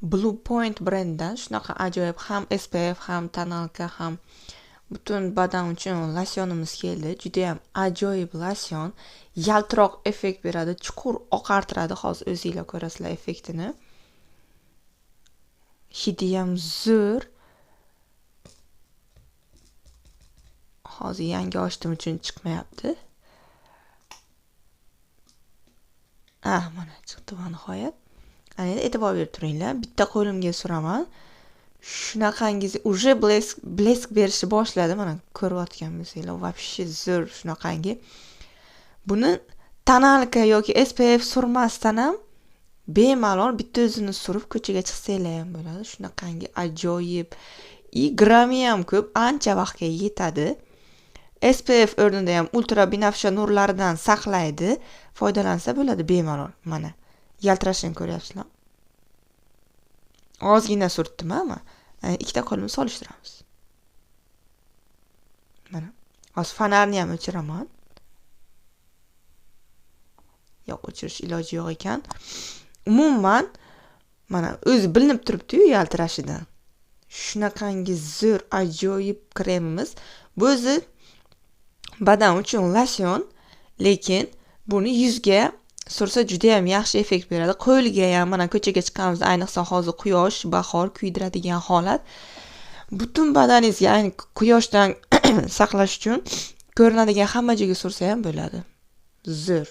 Blue Point brendidan shunaqa ajoyib ham SPF, ham тоналка, ham butun badan uchun losyonimiz keldi. Juda ham ajoyib losyon, yaltiroq effekt beradi, chuqur oqartiradi. Hozir o'zinglar ko'rasizlar effektini. Hidi ham zo'r. Hozir yangi ochdim uchun chiqmayapti. Ah, mana chiqdi va nihoyat. Ana endi e'tibor berib turinglar. Bitta qo'limga suraman. Shunaqangi уже blesk berishni boshladi. Mana ko'rayotgan bo'lsanglar, вообще zo'r shunaqangi. Buni tonalka yoki SPF surmasdan ham bemalol bitta o'zini surib ko'chaga chiqsanglar ham bo'ladi. Shunaqangi ajoyib. И grammi ham ko'p, ancha vaqtga yetadi. SPF o'rnida ham ultra binafsha nurlaridan saqlaydi. Foydalansa bo'ladi bemalol. Mana yaltirashini ko'ryapsizlar. Ozgina surtdim ama ikkita qo'limni solishtiramiz. Mana hozir fonarni ham o'chiraman. Yo'q, o'chirish iloji yo'q ekan. Umuman mana o'zi bilinib turibdi-yu yaltirashidan. Shunaqangi zo'r ajoyib kremimiz. Bu o'zi badan uchun losyon, lekin buni yuzga sursa juda ham yaxshi effekt beradi. Qo'lga ham mana ko'chaga chiqqanimizda, ayniqsa hozir quyosh, bahor kuydiradigan holat. Butun badaningizga ayni quyoshdan saqlash uchun ko'rinadigan hamma joyga sursa ham bo'ladi. Zo'r.